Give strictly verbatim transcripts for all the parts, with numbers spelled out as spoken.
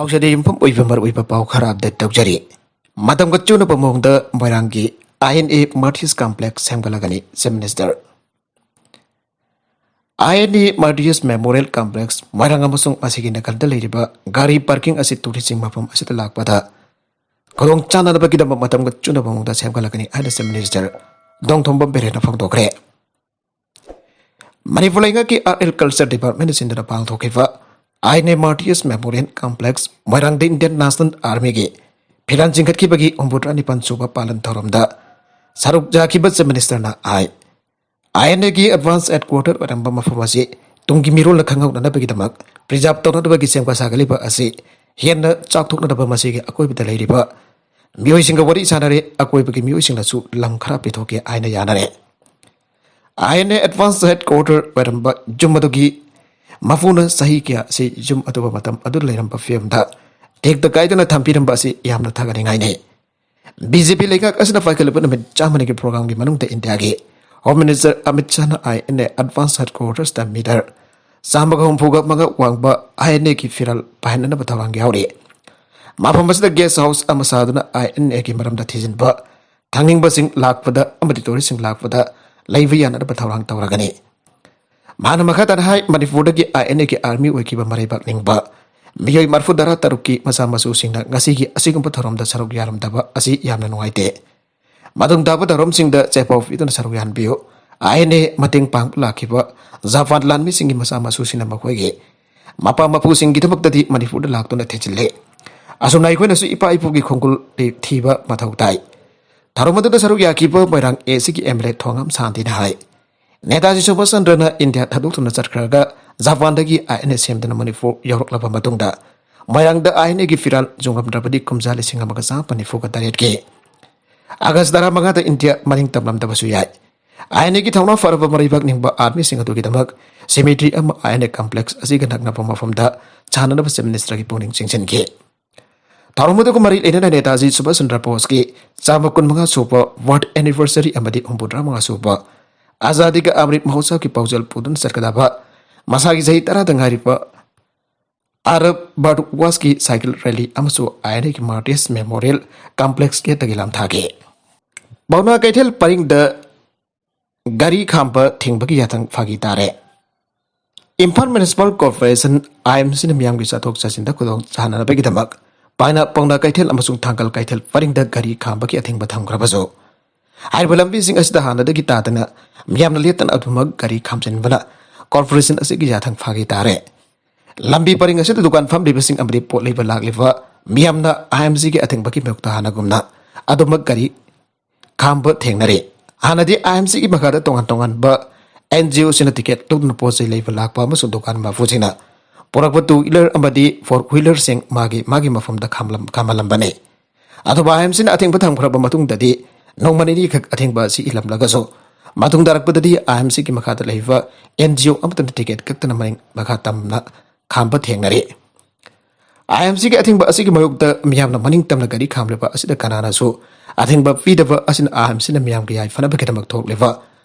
ꯄꯥꯎꯁꯦꯗ ꯌꯨꯝꯐꯝ ꯑꯣꯏꯕ ꯃꯔꯨꯑꯣꯏꯕ ꯄꯥꯎ ꯈꯔ ꯑꯞꯗꯦꯠ ꯇꯧꯖꯔꯤ꯫ ꯃꯇꯝꯒ ꯆꯨꯅꯕ ꯃꯑꯣꯡꯗ ꯃꯣꯏꯔꯥꯡꯒꯤ I N A Martyrs Complex ꯁꯦꯝꯒꯠꯂꯒꯅꯤ, Chief Minister꯫ I N A Martyrs Memorial Complex ꯃꯣꯏꯔꯥꯡ ꯑꯃꯁꯨꯡ ꯃꯁꯤꯒꯤ ꯅꯥꯀꯟꯗ ꯂꯩꯔꯤꯕ ꯒꯥꯔꯤ ꯄꯥꯔꯀꯤꯡ ꯑꯁꯤ ꯇꯨꯔꯤꯁꯁꯤꯡ ꯃꯐꯝ ꯑꯁꯤꯗ ꯂꯥꯛꯄꯗ ꯈꯨꯗꯣꯡ ꯆꯥꯅꯅꯕꯒꯤꯗꯃꯛ ꯃꯇꯝꯒ ꯆꯨꯅꯕ ꯃꯑꯣꯡꯗ ꯁꯦꯝꯒꯠꯂꯒꯅꯤ ꯍꯥꯏꯅ Chief Minister ꯗꯣꯡꯊꯣꯝꯕꯝ ꯕꯤꯔꯦꯟꯅ ꯐꯣꯡꯗꯣꯛꯈ꯭ꯔꯦ꯫ ꯃꯅꯤꯄꯨꯔ ꯂꯩꯉꯥꯛꯀꯤ Art and Culture Department ꯁꯤꯟꯗꯨꯅ ꯄꯥꯡꯊꯣꯛꯈꯤꯕ I N A Martyrs Memorial Complex ꯃꯣꯏꯔꯥꯡꯗ Indian National Armyꯒꯤ ꯐꯤꯔꯥꯟ ꯆꯤꯡꯈꯠꯈꯤꯕꯒꯤ ꯍꯨꯝꯐꯨꯇꯔꯥ ꯅꯤꯄꯥꯟ ꯁꯨꯕ ꯄꯥꯂꯟ ꯊꯧꯔꯝꯗ ꯁꯔꯨꯛ ꯌꯥꯈꯤꯕ Chief Ministerꯅ high, I N Aꯒꯤ advance headquarter ꯑꯣꯏꯔꯝꯕ ꯃꯐꯝ ꯑꯁꯤ ꯇꯨꯡꯒꯤ ꯃꯤꯔꯣꯜꯅ ꯈꯪꯍꯧꯅꯅꯕꯒꯤꯗꯃꯛ preserve ꯇꯧꯅꯅꯕꯒꯤ ꯁꯦꯝꯒꯠ ꯁꯥꯒꯠꯂꯤꯕ ꯑꯁꯤ ꯍꯦꯟꯅ ꯆꯥꯎꯊꯣꯛꯅꯅꯕ ꯃꯁꯤꯒꯤ ꯑꯀꯣꯏꯕꯗ ꯂꯩꯔꯤꯕ ꯃꯤꯑꯣꯏꯁꯤꯡꯒ ꯋꯥꯔꯤ ꯁꯥꯅꯔꯦ, ꯑꯀꯣꯏꯕꯒꯤ ꯃꯤꯑꯣꯏꯁꯤꯡꯅꯁꯨ ꯂꯝ ꯈꯔ ꯄꯤꯊꯣꯛꯀꯦ ꯍꯥꯏꯅ ꯌꯥꯅꯔꯦ꯫ I N A advance headquarter ꯑꯣꯏꯔꯝꯕ ꯌꯨꯝ ꯑꯗꯨꯒꯤ ꯃꯄꯨꯅ ꯆꯍꯤ ꯀꯌꯥ ꯑꯁꯤ ꯌꯨꯝ ꯑꯗꯨꯕꯨ ꯃꯇꯝ ꯑꯗꯨ ꯂꯩꯔꯝꯕ ꯐꯤꯕꯝꯗ ꯇꯦꯛꯇ ꯀꯥꯏꯗꯅ ꯊꯝꯕꯤꯔꯝꯕ ꯑꯁꯤ ꯌꯥꯝꯅ ꯊꯥꯒꯠꯅꯤꯡꯉꯥꯏꯅꯤ꯫ B J P ꯂꯩꯉꯥꯛ ꯑꯁꯤꯅ ꯄꯥꯏꯈꯠꯂꯤꯕ ꯅꯨꯃꯤꯠ ꯆꯥꯝꯃꯅꯤꯒꯤ programꯒꯤ ꯃꯅꯨꯡꯗ Indiaꯒꯤ Home Minister Amit ꯁꯥꯍꯅ I N A advance headquartersꯇ meter ꯆꯥꯝꯃꯒ ꯍꯨꯝꯐꯨꯒ ꯃꯉꯥ ꯋꯥꯡꯕ I N Aꯒꯤ ꯐꯤꯔꯥꯜ ꯄꯥꯏꯍꯟꯅꯅꯕ ꯊꯧꯔꯥꯡ ꯌꯥꯎꯔꯤ꯫ ꯃꯐꯝ ꯑꯁꯤꯗ guest house ꯑꯃ ꯁꯥꯗꯨꯅ I N Aꯒꯤ ꯃꯔꯝꯗ ꯊꯤꯖꯤꯟꯕ ꯈꯪꯅꯤꯡꯕꯁꯤꯡ ꯂꯥꯛꯄꯗ ꯑꯃꯗꯤ ꯇꯨꯔꯤꯁꯁꯤꯡ ꯂꯥꯛꯄꯗ ꯂꯩꯕ ꯌꯥꯅꯅꯕ ꯊꯧꯔꯥꯡ ꯇꯧꯔꯒꯅꯤ꯫ ꯃꯍꯥꯛꯅ ꯃꯈꯥ ꯇꯥꯅ ꯍꯥꯏ, ꯃꯅꯤꯄꯨꯔꯗꯒꯤ I N Aꯒꯤ army ꯑꯣꯏꯈꯤꯕ ꯃꯔꯩꯕꯥꯛ ꯅꯤꯡꯕ ꯃꯤꯑꯣꯏ ꯃꯔꯤꯐꯨꯇꯔꯥ ꯇꯔꯨꯛꯀꯤ ꯃꯆꯥ ꯃꯁꯨꯁꯤꯡꯅ ꯉꯁꯤꯒꯤ ꯑꯁꯤꯒꯨꯝꯕ ꯊꯧꯔꯝꯗ ꯁꯔꯨꯛ ꯌꯥꯔꯝꯗꯕ ꯑꯁꯤ ꯌꯥꯝꯅ ꯅꯨꯡꯉꯥꯏꯇꯦ꯫ ꯃꯇꯨꯡ ꯇꯥꯕ ꯊꯧꯔꯝꯁꯤꯡꯗ ꯆꯦꯐꯥꯎ ꯄꯤꯗꯨꯅ ꯁꯔꯨꯛ ꯌꯥꯍꯟꯕꯤꯌꯨ꯫ I N A ꯃꯇꯦꯡ ꯄꯥꯡꯕ ꯂꯥꯛꯈꯤꯕ ꯖꯄꯥꯟ ꯂꯥꯟꯃꯤꯁꯤꯡꯒꯤ ꯃꯆꯥ ꯃꯁꯨꯁꯤꯡꯅ ꯃꯈꯣꯏꯒꯤ ꯃꯄꯥ ꯃꯄꯨꯁꯤꯡꯒꯤꯗꯃꯛꯇꯗꯤ ꯃꯅꯤꯄꯨꯔꯗ ꯂꯥꯛꯇꯨꯅ ꯊꯤꯖꯤꯜꯂꯤ꯫ ꯑꯁꯨꯝꯅ ꯑꯩꯈꯣꯏꯅꯁꯨ ꯏꯄꯥ ꯏꯄꯨꯒꯤ ꯈꯣꯡꯒꯨꯜ ꯊꯤꯕ ꯃꯊꯧ ꯇꯥꯏ꯫ ꯊꯧꯔꯝ ꯑꯗꯨꯗ ꯁꯔꯨꯛ ꯌꯥꯈꯤꯕ ꯃꯣꯏꯔꯥꯡ Eastꯀꯤ M L A ꯊꯣꯉꯥꯝ ꯁꯥꯟꯇꯤꯅ ꯍꯥꯏ, ꯅꯦꯇꯥꯖꯤ ꯁꯨꯚꯥꯁ ꯆꯟꯗ꯭ꯔꯅ ꯏꯟꯗꯤꯌꯥ ꯊꯥꯗꯣꯛꯇꯨꯅ ꯆꯠꯈ꯭ꯔꯒ ꯖꯄꯥꯟꯗꯒꯤ I N A ꯁꯦꯝꯗꯨꯅ ꯃꯅꯤꯄꯨꯔ ꯌꯧꯔꯛꯂꯕ ꯃꯇꯨꯡꯗ ꯃꯣꯏꯔꯥꯡꯗ I N Aꯒꯤ ꯐꯤꯔꯥꯜ ꯆꯨꯡꯉꯝꯗ꯭ꯔꯕꯗꯤ ꯀꯨꯝꯖꯥ ꯂꯤꯁꯤꯡ ꯑꯃꯒ ꯆꯥꯃꯥꯄꯟ ꯅꯤꯐꯨꯒ ꯇꯔꯦꯠꯀꯤ August ꯇꯔꯥꯃꯉꯥꯗ ꯏꯟꯗꯤꯌꯥ ꯃꯅꯤꯡ ꯇꯝꯂꯝꯗꯕꯁꯨ ꯌꯥꯏ꯫ I N Aꯒꯤ ꯊꯧꯅꯥ ꯐꯔꯕ ꯃꯔꯩꯕꯥꯛ ꯅꯤꯡꯕ armyꯁꯤꯡ ꯑꯗꯨꯒꯤꯗꯃꯛ cemetery ꯑꯃ I N A complex ꯑꯁꯤꯒ ꯅꯛꯅꯕ ꯃꯐꯝꯗ ꯁꯥꯅꯅꯕ Chief Ministerꯒꯤ ꯄꯨꯛꯅꯤꯡ ꯆꯤꯡꯁꯤꯟꯈꯤ꯫ ꯊꯧꯔꯝ ꯑꯗꯨꯒ ꯃꯔꯤ ꯂꯩꯅꯅ ꯅꯦꯇꯥꯖꯤ ꯁꯨꯚꯥꯁ ꯆꯟꯗ꯭ꯔ ꯕꯣꯁꯀꯤ ꯆꯥꯝꯃ ꯀꯨꯟꯃꯉꯥ ꯁꯨꯕ birth anniversary ꯑꯃꯗꯤ ꯍꯨꯝꯐꯨꯇꯔꯥ ꯃꯉꯥ ꯁꯨꯕ ꯑꯖꯥꯗꯤ ꯀꯥ ꯑꯃ꯭ꯔꯤꯠ ꯃꯍꯣꯠꯁꯕꯀꯤ ꯄꯥꯎꯖꯦꯜ ꯄꯨꯗꯨꯅ ꯆꯠꯀꯗꯕ ꯃꯁꯥꯒꯤ ꯆꯍꯤ ꯇꯔꯥꯗ ꯉꯥꯏꯔꯤꯕ ꯑꯔꯕ ꯕꯥꯔꯠ ꯋꯥꯁꯀꯤ ꯁꯥꯏꯀꯜ ꯔꯦꯂꯤ ꯑꯃꯁꯨ ꯑꯥꯏ ꯑꯦꯟ ꯑꯦꯒꯤ ꯃꯥꯔꯇꯤꯔꯁ ꯃꯦꯃꯣꯔꯤꯌꯦꯜ ꯀꯝꯄ꯭ꯂꯦꯛꯁ ꯒꯦꯠꯇꯒꯤ ꯂꯥꯟꯊꯥꯈꯤ꯫ ꯄꯥꯎꯅꯥ ꯀꯩꯊꯦꯜ ꯄꯔꯤꯡꯗ ꯒꯥꯔꯤ ꯈꯥꯝꯕ ꯊꯤꯡꯕꯒꯤ ꯌꯥꯊꯪ ꯐꯥꯒꯤ ꯇꯥꯔꯦ꯫ ꯏꯝꯐꯥꯜ ꯃ꯭ꯌꯨꯅꯤꯁꯤꯄꯥꯜ ꯀꯣꯔꯄꯣꯔꯦꯁꯟ, ꯑꯥꯏ ꯑꯦꯝ ꯁꯤꯅ ꯃꯤꯌꯥꯝꯒꯤ ꯆꯠꯊꯣꯛ ꯆꯠꯁꯤꯟꯗ ꯈꯨꯗꯣꯡ ꯆꯥꯍꯟꯅꯕꯒꯤꯗꯃꯛ ꯄꯥꯏꯅ ꯄꯥꯎꯅꯥ ꯀꯩꯊꯦꯜ ꯑꯃꯁꯨꯡ ꯊꯥꯡꯒꯜ ꯀꯩꯊꯦꯜ ꯄꯔꯤꯡꯗ ꯒꯥꯔꯤ ꯈꯥꯝꯕꯒꯤ ꯑꯊꯤꯡꯕ ꯊꯝꯈ꯭ꯔꯕꯁꯨ, ꯍꯥꯏꯔꯤꯕ ꯂꯝꯕꯤꯁꯤꯡ ꯑꯁꯤꯗ ꯍꯥꯟꯅꯗꯒꯤ ꯇꯥꯗꯅ ꯃꯤꯌꯥꯝꯅ ꯂꯦꯞꯇꯅ ꯑꯗꯨꯃꯛ ꯒꯥꯔꯤ ꯈꯥꯝꯖꯤꯟꯕꯅ ꯀꯣꯔꯄꯣꯔꯦꯁꯟ ꯑꯁꯤꯒꯤ ꯌꯥꯊꯪ ꯐꯥꯒꯤ ꯇꯥꯔꯦ꯫ ꯂꯝꯕꯤ ꯄꯔꯤꯡ ꯑꯁꯤꯗ ꯗꯨꯀꯥꯟ ꯐꯝꯂꯤꯕꯁꯤꯡ ꯑꯃꯗꯤ ꯄꯣꯠ ꯂꯩꯕ ꯂꯥꯛꯂꯤꯕ ꯃꯤꯌꯥꯝꯅ ꯑꯥꯏ ꯑꯦꯝ ꯁꯤꯒꯤ ꯑꯊꯤꯡꯕꯒꯤ ꯃꯥꯌꯣꯛꯇ ꯍꯥꯟꯅꯒꯨꯝꯅ ꯑꯗꯨꯃꯛ ꯒꯥꯔꯤ ꯈꯥꯝꯕ ꯊꯦꯡꯅꯔꯤ꯫ ꯍꯥꯟꯅꯗꯤ ꯑꯥꯏ ꯑꯦꯝ ꯁꯤꯒꯤ ꯃꯈꯥꯗ ꯇꯣꯉꯥꯟ ꯇꯣꯉꯥꯟꯕ ꯑꯦꯟ ꯖꯤ ꯑꯣꯁꯤꯡꯅ ꯇꯤꯀꯦꯠ ꯂꯧꯗꯨꯅ ꯄꯣꯠ ꯆꯩ ꯂꯩꯕ ꯂꯥꯛꯄ ꯑꯃꯁꯨꯡ ꯗꯨꯀꯥꯟ ꯃꯄꯨꯁꯤꯡꯅ ꯄꯨꯔꯛꯄ ꯇꯨ ꯋꯤꯂꯔ ꯑꯃꯗꯤ ꯐꯣꯔ ꯋꯤꯂꯔꯁꯤꯡ ꯃꯥꯒꯤ ꯃꯥꯒꯤ ꯃꯐꯝꯗ ꯈꯥꯝꯂꯝ-, ꯈꯥꯝꯍꯜꯂꯝꯕꯅꯤ꯫ ꯑꯗꯨꯕꯨ ꯑꯥꯏ ꯑꯦꯝ ꯁꯤꯅ ꯑꯊꯤꯡꯕ ꯊꯝꯈ꯭ꯔꯕ ꯃꯇꯨꯡꯗꯗꯤ ꯅꯣꯡꯃ ꯅꯤꯅꯤꯈꯛ ꯑꯊꯤꯡꯕ ꯑꯁꯤ ꯏꯜꯂꯝꯂꯒꯁꯨ, ꯃꯇꯨꯡ ꯇꯥꯔꯛꯄꯗꯗꯤ ꯑꯥꯏ ꯑꯦꯝ ꯁꯤꯒꯤ ꯃꯈꯥꯗ ꯂꯩꯕ ꯑꯦꯟ ꯖꯤ ꯑꯣ ꯑꯃꯠꯇꯅ ꯇꯤꯀꯦꯠ ꯀꯛꯇꯅ ꯃꯅꯤꯡ ꯃꯈꯥ ꯇꯝꯅ ꯈꯥꯝꯕ ꯊꯦꯡꯅꯔꯤ꯫ ꯑꯥꯏ ꯑꯦꯝ ꯁꯤꯒꯤ ꯑꯊꯤꯡꯕ ꯑꯁꯤꯒꯤ ꯃꯥꯌꯣꯛꯇ ꯃꯤꯌꯥꯝꯅ ꯃꯅꯤꯡ ꯇꯝꯅ ꯒꯥꯔꯤ ꯈꯥꯝꯂꯤꯕ ꯑꯁꯤꯗ ꯀꯅꯥꯅꯁꯨ ꯑꯊꯤꯡꯕ ꯄꯤꯗꯕ ꯑꯁꯤꯅ ꯑꯥꯏ ꯑꯦꯝ ꯁꯤꯅ ꯃꯤꯌꯥꯝꯒꯤ ꯌꯥꯏꯐꯅꯕꯒꯤꯗꯃꯛ ꯊꯣꯛꯂꯤꯕ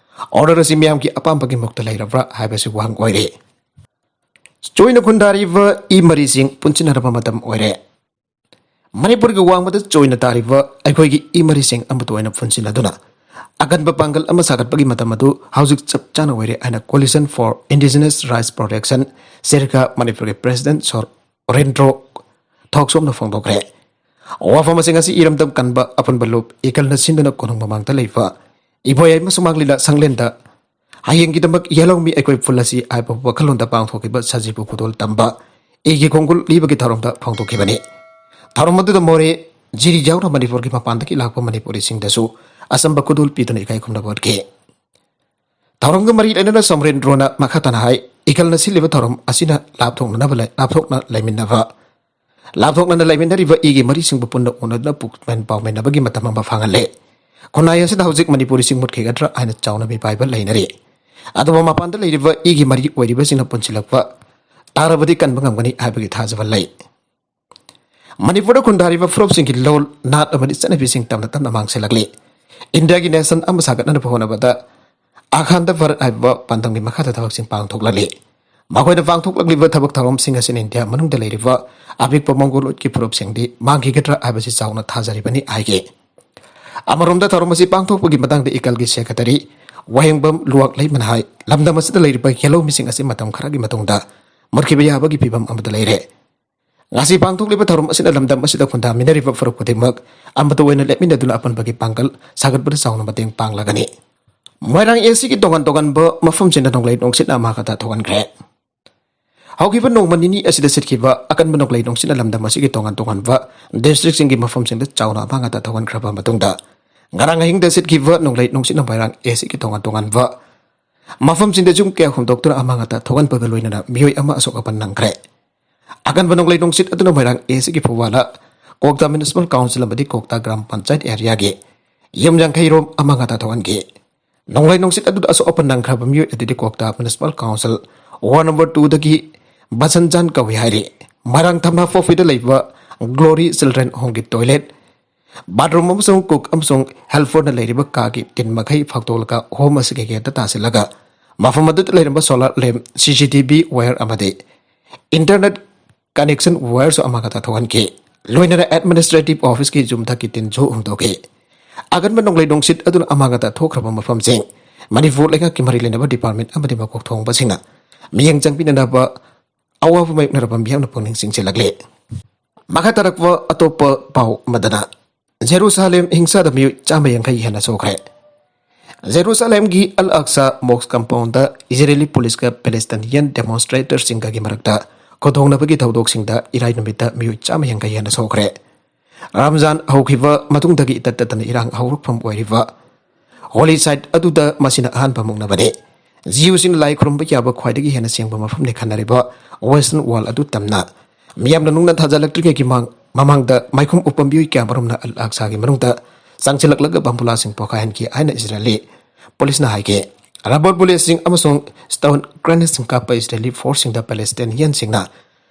ꯑꯣꯔꯗꯔ ꯑꯁꯤ ꯃꯤꯌꯥꯝꯒꯤ ꯑꯄꯥꯝꯕꯒꯤ ꯃꯥꯌꯣꯛꯇ ꯂꯩꯔꯕ꯭ꯔꯥ ꯍꯥꯏꯕꯁꯤ ꯋꯥꯍꯪ ꯑꯣꯏꯔꯤ꯫ ꯆꯣꯏꯅ ꯈꯨꯟꯗꯥꯔꯤꯕ ꯏ ꯃꯔꯤꯁꯤꯡ ꯄꯨꯟꯁꯤꯟꯅꯔꯕ ꯃꯇꯝ ꯑꯣꯏꯔꯦ꯫ ꯃꯅꯤꯄꯨꯔꯒꯤ ꯋꯥꯡꯃꯗ ꯆꯣꯏꯅ ꯇꯥꯔꯤꯕ ꯑꯩꯈꯣꯏꯒꯤ ꯏ ꯃꯔꯤꯁꯤꯡ ꯑꯃꯠꯇ ꯑꯣꯏꯅ ꯄꯨꯟꯁꯤꯟꯅꯗꯨꯅ ꯑꯀꯟꯕ ꯄꯥꯡꯒꯜ ꯑꯃ ꯁꯥꯒꯠꯄꯒꯤ ꯃꯇꯝ ꯑꯗꯨ ꯍꯧꯖꯤꯛ ꯆꯞ ꯆꯥꯅ ꯑꯣꯏꯔꯦ ꯍꯥꯏꯅ Coalition for Indigenous Rights Protection, ꯁꯦꯔꯤꯀꯥ, ꯃꯅꯤꯄꯨꯔꯒꯤ ꯄ꯭ꯔꯦꯁꯤꯗꯦꯟꯠ ꯁꯣꯔꯦꯟꯗ꯭ꯔꯣ ꯊꯣꯛꯁꯣꯝꯅ ꯐꯣꯡꯗꯣꯛꯈ꯭ꯔꯦ꯫ ꯋꯥꯐꯝꯁꯤꯡ ꯑꯁꯤ ꯏꯔꯝꯗꯝ ꯀꯟꯕ ꯑꯄꯨꯟꯕ ꯂꯨꯞ ꯏꯀꯜꯅ ꯁꯤꯟꯗꯨꯅ ꯀꯣꯅꯨꯡ ꯃꯃꯥꯡꯗ ꯂꯩꯕ ꯏꯕꯣꯌꯥꯏ ꯑꯃꯁꯨꯡ ꯃꯥꯡꯂꯤꯂꯥ ꯁꯪꯂꯦꯟꯗ ꯍꯌꯦꯡꯒꯤꯗꯃꯛ ꯌꯦꯜꯍꯧꯃꯤ ꯑꯩꯈꯣꯏ ꯐꯨꯜ ꯑꯁꯤ ꯍꯥꯏꯕ ꯋꯥꯈꯜꯂꯣꯟꯗ ꯄꯥꯡꯊꯣꯛꯈꯤꯕ ꯁꯖꯤꯕꯨ ꯈꯨꯗꯣꯜ ꯇꯝꯕ ꯏꯒꯤ ꯈꯣꯡꯒꯨꯜ ꯂꯤꯕꯒꯤ ꯊꯧꯔꯝꯗ ꯐꯣꯡꯗꯣꯛꯈꯤꯕꯅꯤ꯫ ꯊꯧꯔꯝ ꯑꯗꯨꯗ ꯃꯣꯔꯦ, ꯖꯤꯔꯤ ꯌꯥꯎꯅ ꯃꯅꯤꯄꯨꯔꯒꯤ ꯃꯄꯥꯟꯗꯒꯤ ꯂꯥꯛꯄ ꯃꯅꯤꯄꯨꯔꯤꯁꯤꯡꯗꯁꯨ ꯑꯆꯝꯕ ꯈꯨꯗꯣꯜ ꯄꯤꯗꯨꯅ ꯏꯀꯥꯏ ꯈꯨꯝꯅꯕ ꯎꯠꯈꯤ꯫ ꯊꯧꯔꯝꯒ ꯃꯔꯤ ꯂꯩꯅꯅ ꯁꯣꯝꯔꯦꯟꯗ꯭ꯔꯣꯅ ꯃꯈꯥ ꯇꯥꯅ ꯍꯥꯏ, ꯏꯀꯜꯅ ꯁꯤꯜꯂꯤꯕ ꯊꯧꯔꯝ ꯑꯁꯤꯅ ꯂꯥꯞꯊꯣꯛꯅꯅꯕ ꯂꯩ-, ꯂꯥꯞꯊꯣꯛꯅ ꯂꯩꯃꯤꯟꯅꯕ, ꯂꯥꯞꯊꯣꯛꯅꯅ ꯂꯩꯃꯤꯟꯅꯔꯤꯕ ꯏꯒꯤ ꯃꯔꯤꯁꯤꯡꯕꯨ ꯄꯨꯟꯅ ꯎꯅꯗꯨꯅ ꯄꯨꯛꯃꯦꯟ ꯄꯥꯎꯃꯤꯟꯅꯕꯒꯤ ꯃꯇꯝ ꯑꯃ ꯐꯪꯍꯜꯂꯦ꯫ ꯈꯨꯟꯅꯥꯏ ꯑꯁꯤꯗ ꯍꯧꯖꯤꯛ ꯃꯅꯤꯄꯨꯔꯤꯁꯤꯡ ꯃꯨꯠꯈꯤꯒꯗ꯭ꯔꯥ ꯍꯥꯏꯅ ꯆꯥꯎꯅ ꯃꯤꯄꯥꯏꯕ ꯂꯩꯅꯔꯤ꯫ ꯑꯗꯨꯕꯨ ꯃꯄꯥꯟꯗ ꯂꯩꯔꯤꯕ ꯏꯒꯤ ꯃꯔꯤ ꯑꯣꯏꯔꯤꯕꯁꯤꯡꯅ ꯄꯨꯟꯁꯤꯜꯂꯛꯄ ꯇꯥꯔꯕꯗꯤ ꯀꯟꯕ ꯉꯝꯒꯅꯤ ꯍꯥꯏꯕꯒꯤ ꯊꯥꯖꯕ ꯂꯩ꯫ ꯃꯅꯤꯄꯨꯔꯗ ꯈꯨꯟꯗꯥꯔꯤꯕ ꯐꯨꯔꯨꯞꯁꯤꯡꯒꯤ ꯂꯣꯜ, ꯅꯥꯠ ꯑꯃꯗꯤ ꯆꯠꯅꯕꯤꯁꯤꯡ ꯇꯞꯅ ꯇꯞꯅ ꯃꯥꯡꯁꯤꯜꯂꯛꯂꯤ꯫ ꯏꯟꯗꯤꯌꯥꯒꯤ ꯅꯦꯁꯟ ꯑꯃ ꯁꯥꯒꯠꯅꯅꯕ ꯍꯣꯠꯅꯕꯗ ꯑꯈꯥꯟꯗ ꯚꯥꯔꯠ ꯍꯥꯏꯕ ꯄꯥꯟꯗꯝꯒꯤ ꯃꯈꯥꯗ ꯊꯕꯛꯁꯤꯡ ꯄꯥꯡꯊꯣꯛꯂꯛꯂꯤ꯫ ꯃꯈꯣꯏꯅ ꯄꯥꯡꯊꯣꯛꯂꯛꯂꯤꯕ ꯊꯕꯛ ꯊꯧꯔꯝꯁꯤꯡ ꯑꯁꯤꯅ ꯏꯟꯗꯤꯌꯥ ꯃꯅꯨꯡꯗ ꯂꯩꯔꯤꯕ ꯑꯄꯤꯛꯄ ꯃꯪꯒꯣꯂꯣꯏꯗꯀꯤ ꯐꯨꯔꯨꯞꯁꯤꯡꯗꯤ ꯃꯥꯡꯈꯤꯒꯗ꯭ꯔꯥ ꯍꯥꯏꯕꯁꯤ ꯆꯥꯎꯅ ꯊꯥꯖꯔꯤꯕꯅꯤ ꯍꯥꯏꯈꯤ꯫ ꯑꯃꯔꯣꯝꯗ ꯊꯧꯔꯝ ꯑꯁꯤ ꯄꯥꯡꯊꯣꯛꯄꯒꯤ ꯃꯇꯥꯡꯗ ꯏꯀꯜꯒꯤ ꯁꯦꯀ꯭ꯔꯦꯇꯔꯤ ꯋꯥꯍꯦꯡꯕꯝ ꯂꯨꯋꯥꯛꯂꯩꯃꯅ ꯍꯥꯏ, ꯂꯝꯗꯝ ꯑꯁꯤꯗ ꯂꯩꯔꯤꯕ ꯌꯦꯜꯍꯧꯃꯤꯁꯤꯡ ꯑꯁꯤ ꯃꯇꯝ ꯈꯔꯒꯤ ꯃꯇꯨꯡꯗ ꯃꯨꯠꯈꯤꯕ ꯌꯥꯕꯒꯤ ꯐꯤꯕꯝ ꯑꯃꯗ ꯂꯩꯔꯦ꯫ ꯉꯁꯤ ꯄꯥꯡꯊꯣꯛꯂꯤꯕ ꯊꯧꯔꯝ ꯑꯁꯤꯅ ꯂꯝꯗꯝ ꯑꯁꯤꯗ ꯈꯨꯟꯗꯥꯃꯤꯟꯅꯔꯤꯕ ꯐꯨꯔꯨꯞ ꯈꯨꯗꯤꯡꯃꯛ ꯑꯃꯠꯇ ꯑꯣꯏꯅ ꯂꯦꯞꯃꯤꯟꯅꯗꯨꯅ ꯑꯄꯨꯟꯕꯒꯤ ꯄꯥꯡꯒꯜ ꯁꯥꯒꯠꯄꯗ ꯆꯥꯎꯅ ꯃꯇꯦꯡ ꯄꯥꯡꯂꯒꯅꯤ꯫ ꯃꯣꯏꯔꯥꯡ ꯑꯦꯁꯤꯒꯤ ꯇꯣꯉꯥꯟ ꯇꯣꯉꯥꯟꯕ ꯃꯐꯝꯁꯤꯡꯗ ꯅꯣꯡꯂꯩ ꯅꯨꯡꯁꯤꯠꯅ ꯑꯃꯥꯡ ꯑꯇꯥ ꯊꯣꯛꯍꯟꯈ꯭ꯔꯦ꯫ ꯍꯧꯈꯤꯕ ꯅꯣꯡꯃ ꯅꯤꯅꯤ ꯑꯁꯤꯗ ꯁꯤꯠꯈꯤꯕ ꯑꯀꯟꯕ ꯅꯣꯡꯂꯩ ꯅꯨꯡꯁꯤꯠꯅ ꯂꯝꯗꯝ ꯑꯁꯤꯒꯤ ꯇꯣꯉꯥꯟ ꯇꯣꯉꯥꯟꯕ ꯗꯤꯁꯇ꯭ꯔꯤꯛꯁꯤꯡꯒꯤ ꯃꯐꯝꯁꯤꯡꯗ ꯆꯥꯎꯅ ꯑꯃꯥꯡ ꯑꯇꯥ ꯊꯣꯛꯍꯟꯈ꯭ꯔꯕ ꯃꯇꯨꯡꯗ, ꯉꯔꯥꯡ ꯑꯍꯤꯡꯗ ꯁꯤꯠꯈꯤꯕ ꯅꯣꯡꯂꯩ ꯅꯨꯡꯁꯤꯠꯅ ꯃꯣꯏꯔꯥꯡ ꯑꯦꯁꯤꯒꯤ ꯇꯣꯉꯥꯟ ꯇꯣꯉꯥꯟꯕ ꯃꯐꯝꯁꯤꯡꯗ ꯌꯨꯝ ꯀꯌꯥ ꯍꯨꯝꯗꯣꯛꯇꯨꯅ ꯑꯃꯥꯡ ꯑꯇꯥ ꯊꯣꯛꯍꯟꯕꯒ ꯂꯣꯏꯅꯅ ꯃꯤꯑꯣꯏ ꯑꯃ ꯑꯁꯣꯛ ꯑꯄꯟ ꯅꯪꯈ꯭ꯔꯦ꯫ ꯑꯀꯟꯕ ꯅꯣꯡꯂꯩ ꯅꯨꯡꯁꯤꯠ ꯑꯗꯨꯅ ꯃꯣꯏꯔꯥꯡ ꯑꯦꯁꯤꯒꯤ ꯐꯨꯋꯥꯂꯥ, ꯀ꯭ꯋꯥꯛꯇꯥ ꯃ꯭ꯌꯨꯅꯤꯁꯤꯄꯥꯜ ꯀꯥꯎꯟꯁꯤꯜ ꯑꯃꯗꯤ ꯀ꯭ꯋꯥꯛꯇꯥ ꯒ꯭ꯔꯥꯝ ꯄꯟꯆꯥꯌꯠ ꯑꯦꯔꯤꯌꯥꯒꯤ ꯌꯨꯝ ꯌꯥꯡꯈꯩ ꯔꯣꯝ ꯑꯃꯥꯡ ꯑꯇꯥ ꯊꯣꯛꯍꯟꯈꯤ꯫ ꯅꯣꯡꯂꯩ ꯅꯨꯡꯁꯤꯠ ꯑꯗꯨꯗ ꯑꯁꯣꯛ ꯑꯄꯟ ꯅꯪꯈ꯭ꯔꯕ ꯃꯤꯑꯣꯏ ꯑꯗꯨꯗꯤ ꯀ꯭ꯋꯥꯛꯇꯥ ꯃ꯭ꯌꯨꯅꯤꯁꯤꯄꯥꯜ ꯀꯥꯎꯟꯁꯤꯜ ꯋꯥꯔꯗ ꯅꯝꯕꯔ ꯇꯨꯗꯒꯤ ꯕꯁꯟꯖꯥꯟ ꯀꯧꯏ ꯍꯥꯏꯔꯤ꯫ ꯃꯣꯏꯔꯥꯡ ꯊꯝꯅꯥ ꯐꯣꯐꯤꯗ ꯂꯩꯕ ꯒ꯭ꯂꯣꯔꯤ ꯆꯤꯜꯗ꯭ꯔꯦꯟ ꯍꯣꯝꯒꯤ ꯇꯣꯏꯂꯦꯠ, ꯕꯥꯠꯔꯨꯝ ꯑꯃꯁꯨꯡ ꯀꯨꯛ ꯑꯃꯁꯨꯡ ꯍꯦꯜꯄꯔꯅ ꯂꯩꯔꯤꯕ ꯀꯥꯒꯤ ꯇꯤꯟ ꯃꯈꯩ ꯐꯥꯛꯇꯣꯛꯂꯒ ꯍꯣꯝ ꯑꯁꯤꯒꯤ ꯒꯦꯠꯇ ꯇꯥꯁꯤꯜꯂꯒ ꯃꯐꯝ ꯑꯗꯨꯗ ꯂꯩꯔꯝꯕ ꯁꯣꯂꯥꯔ ꯂꯦꯝꯞ, ꯁꯤ ꯁꯤ ꯇꯤ ꯚꯤ ꯋꯥꯌꯔ ꯑꯃꯗꯤ ꯏꯟꯇꯔꯅꯦꯠ ꯀꯅꯦꯛꯁꯟ ꯋꯥꯌꯔꯁꯨ ꯑꯃꯥꯡ ꯑꯇꯥ ꯊꯣꯛꯍꯟꯈꯤ꯫ ꯂꯣꯏꯅꯅ ꯑꯦꯗꯃꯤꯅꯤꯁꯇ꯭ꯔꯦꯇꯤꯚ ꯑꯣꯐꯤꯁꯀꯤ ꯌꯨꯝꯊꯛꯀꯤ ꯇꯤꯟꯁꯨ ꯍꯨꯝꯗꯣꯛꯈꯤ꯫ ꯑꯀꯟꯕ ꯅꯣꯡꯂꯩ ꯅꯨꯡꯁꯤꯠ ꯑꯗꯨꯅ ꯑꯃꯥꯡ ꯑꯇꯥ ꯊꯣꯛꯈ꯭ꯔꯕ ꯃꯐꯝꯁꯤꯡ ꯃꯅꯤꯄꯨꯔ ꯂꯩꯉꯥꯛꯀꯤ ꯃꯔꯤ ꯂꯩꯅꯕ ꯗꯤꯄꯥꯔꯠꯃꯦꯟꯠ ꯑꯃꯗꯤ ꯃꯀꯣꯛ ꯊꯣꯡꯕꯁꯤꯡꯅ ꯃꯤꯠꯌꯦꯡ ꯆꯪꯕꯤꯅꯅꯕ ꯑꯋꯥꯕ ꯃꯥꯌꯣꯛꯅꯔꯕ ꯃꯤꯌꯥꯝꯅ ꯄꯨꯛꯅꯤꯡ ꯆꯤꯡꯁꯤꯜꯂꯛꯂꯤ꯫ ꯃꯈꯥ ꯇꯥꯔꯛꯄ ꯑꯇꯣꯞꯄ ꯄꯥꯎ ꯑꯃꯗꯅ, ꯖꯦꯔꯨꯁꯥꯂꯦꯝ ꯍꯤꯡꯁꯥꯗ ꯃꯤꯑꯣꯏ ꯆꯥꯝꯃ ꯌꯥꯡꯈꯩ ꯍꯦꯟꯅ ꯁꯣꯛꯈ꯭ꯔꯦ꯫ ꯖꯦꯔꯨꯁꯥꯂꯦꯝꯒꯤ ꯑꯜ ꯑꯛꯁꯥ ꯃꯣꯁꯛ ꯀꯝꯄꯥꯎꯟꯗ ꯏꯖꯔꯦꯂꯤ ꯄꯨꯂꯤꯁꯀ ꯄꯦꯂꯦꯁꯇꯥꯏꯅꯤꯌꯟ ꯗꯦꯃꯣꯟꯁꯇ꯭ꯔꯦꯇꯔꯁꯤꯡꯒꯒꯤ ꯃꯔꯛꯇ ꯈꯨꯗꯣꯡꯅꯕꯒꯤ ꯊꯧꯗꯣꯛꯁꯤꯡꯗ ꯏꯔꯥꯏ ꯅꯨꯃꯤꯠꯇ ꯃꯤꯑꯣꯏ ꯆꯥꯝꯃ ꯌꯥꯡꯈꯩ ꯍꯦꯟꯅ ꯁꯣꯛꯈ꯭ꯔꯦ꯫ ꯔꯝꯖꯥꯟ ꯍꯧꯈꯤꯕ ꯃꯇꯨꯡꯗꯒꯤ ꯏꯇꯠ ꯇꯠꯇꯅ ꯏꯔꯥꯡ ꯍꯧꯔꯛꯐꯝ ꯑꯣꯏꯔꯤꯕ ꯍꯣꯂꯤ ꯁꯥꯏꯠ ꯑꯗꯨꯗ ꯃꯁꯤꯅ ꯑꯍꯥꯟꯕ ꯃꯨꯛꯅꯕꯅꯤ꯫ ꯖꯤꯌꯨꯁꯤꯡꯅ ꯂꯥꯏ ꯈꯨꯔꯨꯝꯕ ꯌꯥꯕ ꯈ꯭ꯋꯥꯏꯗꯒꯤ ꯍꯦꯟꯅ ꯁꯦꯡꯕ ꯃꯐꯝꯅꯤ ꯈꯟꯅꯔꯤꯕ ꯋꯦꯁꯇꯔꯟ ꯋꯥꯜ ꯑꯗꯨ ꯇꯝꯅ ꯃꯤꯌꯥꯝꯅ ꯅꯨꯡꯅ ꯊꯥꯖꯤꯜꯂꯛꯇ꯭ꯔꯤꯉꯩꯒꯤ ꯃꯥꯡ-, ꯃꯃꯥꯡꯗ ꯃꯥꯏꯈꯨꯝ ꯎꯞꯄ ꯃꯤꯑꯣꯏ ꯀꯌꯥ ꯃꯔꯨꯝꯅ ꯑꯜ ꯑꯛꯁꯥꯒꯤ ꯃꯅꯨꯡꯗ ꯆꯪꯁꯤꯜꯂꯛꯂꯒ ꯕꯝꯕꯨꯂꯥꯁꯤꯡ ꯄꯣꯈꯥꯏꯍꯟꯈꯤ ꯍꯥꯏꯅ ꯏꯖꯔꯦꯂꯤ ꯄꯨꯂꯤꯁꯅ ꯍꯥꯏꯈꯤ꯫ ꯔꯕꯔ ꯕꯨꯂꯦꯠꯁꯤꯡ ꯑꯃꯁꯨꯡ ꯁ꯭ꯇꯣꯟ ꯒ꯭ꯔꯦꯅꯦꯗꯁꯤꯡ ꯀꯥꯞꯄ ꯏꯖꯔꯦꯂꯤ ꯐꯣꯔꯁꯁꯤꯡꯗ ꯄꯦꯂꯦꯁꯇꯥꯏꯅꯤꯌꯟꯁꯤꯡꯅ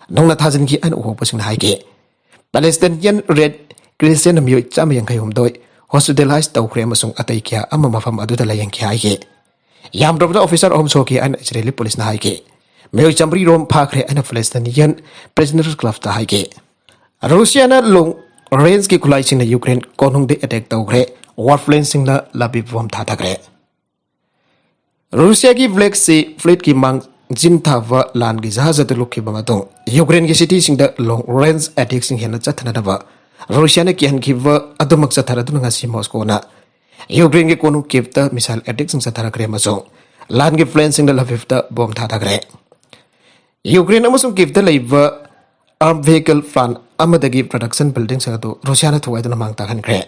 ꯅꯨꯡꯅ ꯊꯥꯖꯤꯟꯈꯤ ꯍꯥꯏꯅ ꯎꯍꯧꯕꯁꯤꯡꯅ ꯍꯥꯏꯈꯤ꯫ ꯄꯦꯂꯦꯁꯇꯥꯏꯅꯤꯌꯟ ꯔꯦꯗ ꯀ꯭ꯔꯤꯁꯦꯟꯅ ꯃꯤꯑꯣꯏ ꯆꯥꯝꯃ ꯌꯥꯡꯈꯩ ꯍꯨꯝꯗꯣꯏ ꯍꯣꯁꯄꯤꯇꯥꯂꯥꯏꯖ ꯇꯧꯈ꯭ꯔꯦ ꯑꯃꯁꯨꯡ ꯑꯇꯩ ꯀꯌꯥ ꯑꯃ ꯃꯐꯝ ꯑꯗꯨꯗ ꯂꯥꯌꯦꯡꯈꯤ ꯍꯥꯏꯈꯤ꯫ ꯌꯥꯝꯗ꯭ꯔꯕꯗ ꯑꯣꯐꯤꯁꯥꯔ ꯑꯍꯨꯝ ꯁꯣꯛꯈꯤ ꯍꯥꯏꯅ ꯏꯖꯔꯦꯂꯤ ꯄꯨꯂꯤꯁꯅ ꯍꯥꯏꯈꯤ꯫ ꯃꯤꯑꯣꯏ ꯆꯥꯃꯔꯤ ꯔꯣꯝ ꯐꯥꯈ꯭ꯔꯦ ꯍꯥꯏꯅ ꯄꯦꯂꯦꯁꯇꯥꯏꯅꯤꯌꯟ ꯄ꯭ꯔꯤꯖꯅꯔ ꯀ꯭ꯂꯕꯇ ꯍꯥꯏꯈꯤ꯫ ꯔꯨꯁꯤꯌꯥꯅ ꯂꯣꯡ ꯔꯦꯟꯖꯀꯤ ꯈꯨꯠꯂꯥꯏꯁꯤꯡꯅ ꯌꯨꯀ꯭ꯔꯦꯟ ꯀꯣꯅꯨꯡꯗ ꯑꯦꯇꯦꯛ ꯇꯧꯈ꯭ꯔꯦ꯫ ꯋꯥꯔ ꯄ꯭ꯂꯦꯟꯁꯤꯡꯅ ꯂꯥꯕꯤꯕ ꯕꯣꯝ ꯊꯥꯊꯈ꯭ꯔꯦ꯫ ꯔꯨꯁꯤꯌꯥꯒꯤ ꯕ꯭ꯂꯦꯛ ꯁꯤ ꯐ꯭ꯂꯤꯠꯀꯤ ꯃꯥꯡꯖꯤꯟ ꯊꯥꯕ ꯂꯥꯟꯒꯤ ꯖꯍꯥꯖ ꯑꯗꯨ ꯂꯨꯞꯈꯤꯕ ꯃꯇꯨꯡ ꯌꯨꯀ꯭ꯔꯦꯟꯒꯤ ꯁꯤꯇꯤꯁꯤꯡꯗ ꯂꯣꯡ ꯔꯦꯟꯖ ꯑꯦꯇꯦꯛꯁꯤꯡ ꯍꯦꯟꯅ ꯆꯠꯊꯅꯅꯕ ꯔꯨꯁꯤꯌꯥꯅ ꯀꯤꯍꯟꯈꯤꯕ ꯑꯗꯨꯃꯛ ꯆꯠꯊꯔꯗꯨꯅ ꯉꯁꯤ ꯃꯣꯁꯀꯣꯅ ꯌꯨꯀ꯭ꯔꯦꯟꯒꯤ ꯀꯣꯅꯨꯡ ꯀꯤꯞꯇ ꯃꯤꯁꯥꯏꯜ ꯑꯦꯇꯦꯛꯁꯤꯡ ꯆꯠꯊꯔꯛꯈ꯭ꯔꯦ ꯑꯃꯁꯨꯡ ꯂꯥꯟꯒꯤ ꯄ꯭ꯂꯦꯟꯁꯤꯡꯅ ꯂꯚꯤꯚꯇ ꯕꯣꯝ ꯊꯥꯊꯈ꯭ꯔꯦ꯫ ꯌꯨꯀ꯭ꯔꯦꯟ ꯑꯃꯁꯨꯡ ꯀꯤꯞꯇ ꯂꯩꯕ ꯑꯥꯔꯝ ꯚꯦꯍꯤꯀꯜ ꯄ꯭ꯂꯥꯟ ꯑꯃꯗꯒꯤ ꯄ꯭ꯔꯗꯛꯁꯟ ꯕꯤꯜꯗꯤꯡꯁꯤꯡ ꯑꯗꯨ ꯔꯨꯁꯤꯌꯥꯅ ꯊꯨꯒꯥꯏꯗꯨꯅ ꯃꯥꯡ ꯇꯥꯛꯍꯟꯈ꯭ꯔꯦ꯫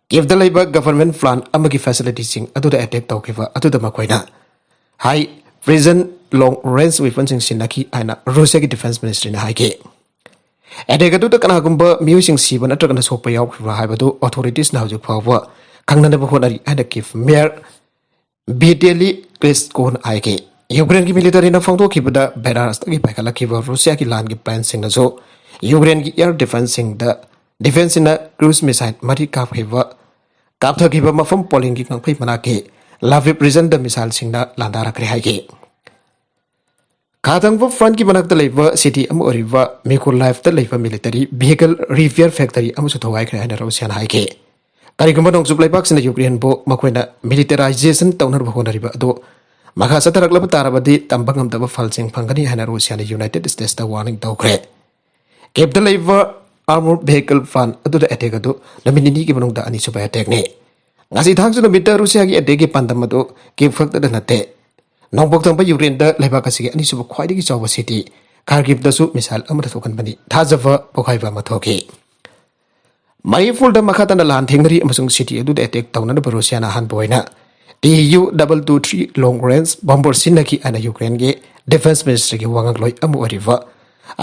ꯀꯤꯞꯇ ꯂꯩꯕ ꯒꯚꯔꯟꯃꯦꯟꯠ ꯄ꯭ꯂꯥꯟ ꯑꯃꯒꯤ ꯐꯦꯁꯤꯂꯤꯇꯤꯁꯤꯡ ꯑꯗꯨꯗ ꯑꯦꯇꯦꯛ ꯇꯧꯈꯤꯕ ꯑꯗꯨꯗ ꯃꯈꯣꯏꯅ ꯍꯥꯏ ꯄ꯭ꯔꯤꯁꯟ ꯂꯣꯡ ꯔꯦꯟꯖ ꯋꯦꯄꯟꯁꯤꯡ ꯁꯤꯖꯤꯟꯅꯈꯤ ꯍꯥꯏꯅ ꯔꯨꯁꯤꯌꯥꯒꯤ ꯗꯤꯐꯦꯟꯁ ꯃꯤꯅꯤꯁꯇ꯭ꯔꯤꯅ ꯍꯥꯏꯈꯤ꯫ ꯑꯦꯇꯦꯛ ꯑꯗꯨꯗ ꯀꯅꯥꯒꯨꯝꯕ ꯃꯤꯑꯣꯏꯁꯤꯡ ꯁꯤꯕ ꯅꯠꯇ꯭ꯔꯒꯅ ꯁꯣꯛꯄ ꯌꯥꯎꯈꯤꯕ꯭ꯔꯥ ꯍꯥꯏꯕꯗꯨ ꯑꯣꯊꯣꯔꯤꯇꯤꯁꯅ ꯍꯧꯖꯤꯛ ꯐꯥꯎꯕ ꯈꯪꯅꯅꯕ ꯍꯣꯠꯅꯔꯤ ꯍꯥꯏꯅ ꯀꯤꯞ ꯃꯦꯌꯔ ꯚꯤꯇꯦꯂꯤ ꯀ꯭ꯂꯤꯁꯀꯣꯅ ꯍꯥꯏꯈꯤ꯫ ꯌꯨꯀ꯭ꯔꯦꯟꯒꯤ ꯃꯤꯂꯤꯇꯔꯤꯅ ꯐꯣꯡꯗꯣꯛꯈꯤꯕꯗ ꯕꯦꯂꯥꯔꯁꯇꯒꯤ ꯄꯥꯏꯈꯠꯂꯛꯈꯤꯕ ꯔꯨꯁꯤꯌꯥꯒꯤ ꯂꯥꯟꯒꯤ ꯄ꯭ꯂꯦꯟꯁꯤꯡꯅꯁꯨ ꯌꯨꯀ꯭ꯔꯦꯟꯒꯤ ꯑꯦꯌꯔ ꯗꯤꯐꯦꯟꯁꯁꯤꯡꯗ ꯗꯤꯐꯦꯟꯁꯁꯤꯡꯅ ꯀ꯭ꯔꯨꯏꯖ ꯃꯤꯁꯥꯏꯜ ꯃꯔꯤ ꯀꯥꯞꯈꯤꯕ ꯀꯥꯞꯊꯈꯤꯕ ꯃꯐꯝ ꯄꯣꯂꯤꯡꯒꯤ ꯉꯥꯡꯐꯩ ꯃꯅꯥꯛꯀꯤ ꯂꯥꯚꯤꯞ ꯔꯤꯖꯟꯗ ꯃꯤꯁꯥꯏꯜꯁꯤꯡꯅ ꯂꯥꯟꯗꯥꯔꯛꯈ꯭ꯔꯦ ꯍꯥꯏꯈꯤ꯫ ꯈꯥ ꯊꯪꯕ ꯐ꯭ꯔꯟꯠꯀꯤ ꯃꯅꯥꯛꯇ ꯂꯩꯕ ꯁꯤꯇꯤ ꯑꯃ ꯑꯣꯏꯔꯤꯕ ꯃꯤꯀꯣꯂꯥꯏꯐꯇ ꯂꯩꯕ ꯃꯤꯂꯤꯇꯔꯤ ꯚꯤꯍꯤꯀꯜ ꯔꯤꯄꯤꯌꯔ ꯐꯦꯛꯇꯔꯤ ꯑꯃꯁꯨ ꯊꯨꯒꯥꯏꯈ꯭ꯔꯦ ꯍꯥꯏꯅ ꯔꯨꯁꯤꯌꯥꯅ ꯍꯥꯏꯈꯤ꯫ ꯀꯔꯤꯒꯨꯝꯕ ꯅꯣꯡꯆꯨꯞ ꯂꯩꯕꯥꯛꯁꯤꯡꯅ ꯌꯨꯀ꯭ꯔꯦꯟꯕꯨ ꯃꯈꯣꯏꯅ ꯃꯤꯂꯤꯇꯔꯥꯏꯖꯦꯁꯟ ꯇꯧꯅꯕ ꯍꯣꯠꯅꯔꯤꯕ ꯑꯗꯨ ꯃꯈꯥ ꯆꯠꯊꯔꯛꯂꯕ ꯇꯥꯔꯕꯗꯤ ꯇꯝꯕ ꯉꯝꯗꯕ ꯐꯜꯁꯤꯡ ꯐꯪꯒꯅꯤ ꯍꯥꯏꯅ ꯔꯨꯁꯤꯌꯥꯅ ꯌꯨꯅꯥꯏꯇꯦꯗ ꯁ꯭ꯇꯦꯠꯁꯇ ꯋꯥꯔꯅꯤꯡ ꯇꯧꯈ꯭ꯔꯦ꯫ ꯀꯤꯞꯇ ꯂꯩꯕ ꯑꯥꯔꯃꯣꯔ ꯚꯤꯍꯤꯀꯜ ꯄ꯭ꯂꯥꯟ ꯑꯗꯨꯗ ꯑꯦꯇꯦꯛ ꯑꯗꯨ ꯅꯨꯃꯤꯠ ꯅꯤꯅꯤꯒꯤ ꯃꯅꯨꯡꯗ ꯑꯅꯤꯁꯨꯕ ꯑꯦꯇꯦꯛꯅꯤ꯫ ꯉꯁꯤ ꯊꯥꯡꯖ ꯅꯨꯃꯤꯠꯇ ꯔꯨꯁꯤꯌꯥꯒꯤ ꯑꯦꯇꯦꯛꯀꯤ ꯄꯥꯟꯗꯝ ꯑꯗꯨ ꯀꯤꯞ ꯈꯛꯇꯗ ꯅꯠꯇꯦ, ꯅꯣꯡꯄꯣꯛ ꯊꯪꯕ ꯌꯨꯀ꯭ꯔꯦꯟꯗ ꯂꯩꯕꯥꯛ ꯑꯁꯤꯒꯤ ꯑꯅꯤꯁꯨꯕ ꯈ꯭ꯋꯥꯏꯗꯒꯤ ꯆꯥꯎꯕ ꯁꯤꯇꯤ ꯈꯥꯔꯀꯤꯞꯇꯁꯨ ꯃꯤꯁꯥꯏꯜ ꯑꯃꯗ ꯊꯣꯛꯍꯟꯕꯅꯤ꯫ ꯊꯥꯖꯕ ꯄꯣꯈꯥꯏꯕ ꯑꯃ ꯊꯣꯛꯈꯤ꯫ ꯃꯔꯤꯐꯨꯜꯗ ꯃꯈꯥ ꯇꯥꯅ ꯂꯥꯟ ꯊꯦꯡꯅꯔꯤ ꯑꯃꯁꯨꯡ ꯁꯤꯇꯤ ꯑꯗꯨꯗ ꯑꯦꯇꯦꯛ ꯇꯧꯅꯅꯕ ꯔꯨꯁꯤꯌꯥꯅ ꯑꯍꯥꯟꯕ ꯑꯣꯏꯅ T U double two three long range bomber ꯁꯤꯖꯤꯟꯅꯈꯤ ꯍꯥꯏꯅ ꯌꯨꯀ꯭ꯔꯦꯟꯒꯤ ꯗꯤꯐꯦꯟꯁ ꯃꯤꯅꯤꯁꯇ꯭ꯔꯤꯒꯤ ꯋꯥꯉꯥꯡꯂꯣꯏ ꯑꯃ ꯑꯣꯏꯔꯤꯕ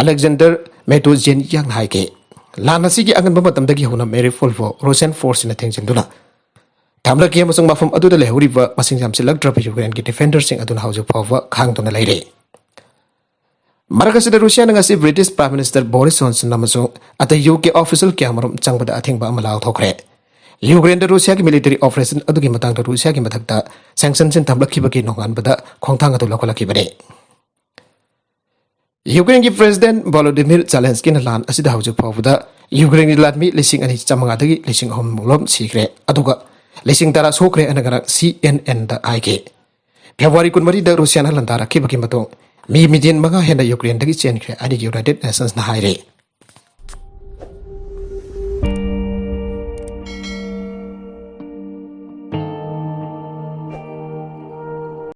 ꯑꯂꯦꯛꯖꯦꯟꯗꯔ ꯃꯦꯇꯣꯖꯦꯟꯌꯥꯡꯅ ꯍꯥꯏꯈꯤ꯫ ꯂꯥꯟ ꯑꯁꯤꯒꯤ ꯑꯉꯟꯕ ꯃꯇꯝꯗꯒꯤ ꯍꯧꯅ ꯃꯦꯔꯤꯐꯨꯜꯕꯨ ꯔꯨꯁꯤꯌꯟ ꯐꯣꯔꯁꯁꯤꯡꯅ ꯊꯤꯡꯖꯤꯟꯗꯨꯅ ꯊꯝꯂꯛꯈꯤ ꯑꯃꯁꯨꯡ ꯃꯐꯝ ꯑꯗꯨꯗ ꯂꯩꯍꯧꯔꯤꯕ ꯃꯁꯤꯡ ꯌꯥꯝꯁꯤꯜꯂꯛꯇ꯭ꯔꯕ ꯌꯨꯀ꯭ꯔꯦꯟꯒꯤ ꯗꯤꯐꯦꯟꯗꯔꯁꯤꯡ ꯑꯗꯨꯅ ꯍꯧꯖꯤꯛ ꯐꯥꯎꯕ ꯈꯥꯡꯗꯨꯅ ꯂꯩꯔꯤ꯫ ꯃꯔꯛ ꯑꯁꯤꯗ ꯔꯨꯁꯤꯌꯥꯅ ꯉꯁꯤ ꯕ꯭ꯔꯤꯇꯤꯁ ꯄ꯭ꯔꯥꯏꯝ ꯃꯤꯅꯤꯁꯇꯔ ꯕꯣꯔꯤꯁ ꯖꯣꯟꯁꯟ ꯑꯃꯁꯨꯡ ꯑꯇꯩ ꯌꯨ ꯀꯦ ꯑꯣꯐꯤꯁꯤꯌꯦꯜ ꯀꯌꯥꯃꯔꯨꯝ ꯆꯪꯕꯗ ꯑꯊꯤꯡꯕ ꯑꯃ ꯂꯥꯎꯊꯣꯛꯈ꯭ꯔꯦ꯫ ꯌꯨꯀ꯭ꯔꯦꯟꯗ ꯔꯨꯁꯤꯌꯥꯒꯤ ꯃꯤꯂꯤꯇꯔꯤ ꯑꯣꯄꯔꯦꯁꯟ ꯑꯗꯨꯒꯤ ꯃꯇꯥꯡꯗ ꯔꯨꯁꯤꯌꯥꯒꯤ ꯃꯊꯛꯇ ꯁꯦꯡꯁꯟꯁꯤꯡ ꯊꯝꯂꯛꯈꯤꯕꯒꯤ ꯅꯣꯡꯉꯥꯟꯕꯗ ꯈꯣꯡꯊꯥꯡ ꯑꯗꯨ ꯂꯧꯈꯠꯂꯛꯈꯤꯕꯅꯤ꯫ ꯌꯨꯀ꯭ꯔꯦꯟꯒꯤ ꯄ꯭ꯔꯦꯁꯤꯗꯦꯟ ꯚꯣꯂꯣꯗꯤꯃꯤꯔ ꯖꯦꯂꯦꯟꯁꯀꯤꯅ ꯂꯥꯟ ꯑꯁꯤꯗ ꯍꯧꯖꯤꯛ ꯐꯥꯎꯕꯗ ꯌꯨꯀ꯭ꯔꯦꯟꯒꯤ ꯂꯥꯟꯃꯤ ꯂꯤꯁꯤꯡ ꯑꯅꯤ ꯆꯥꯃꯉꯥꯗꯒꯤ ꯂꯤꯁꯤꯡ ꯑꯍꯨꯝ ꯃꯨꯛꯂꯣꯝ ꯁꯤꯈ꯭ꯔꯦ, ꯑꯗꯨꯒ ꯂꯤꯁꯤꯡ ꯇꯔꯥ ꯁꯣꯛꯈ꯭ꯔꯦ ꯍꯥꯏꯅ ꯉꯔꯥꯡ ꯁꯤ ꯑꯦꯟ ꯑꯦꯟꯗ ꯍꯥꯏꯈꯤ꯫ ꯐꯦꯕ꯭ꯔꯨꯋꯥꯔꯤ ꯀꯨꯟꯃꯔꯤꯗ ꯔꯨꯁꯤꯌꯥꯅ ꯂꯥꯟꯗꯥꯔꯛꯈꯤꯕꯒꯤ ꯃꯇꯨꯡ ꯃꯤ ꯃꯤꯂꯤꯌꯟ ꯃꯉꯥ ꯍꯦꯟꯅ ꯌꯨꯀ꯭ꯔꯦꯟꯗꯒꯤ ꯆꯦꯟꯈ꯭ꯔꯦ ꯍꯥꯏꯅ ꯌꯨꯅꯥꯏꯇꯦꯗ ꯅꯦꯁꯟꯁꯅ ꯍꯥꯏꯔꯤ꯫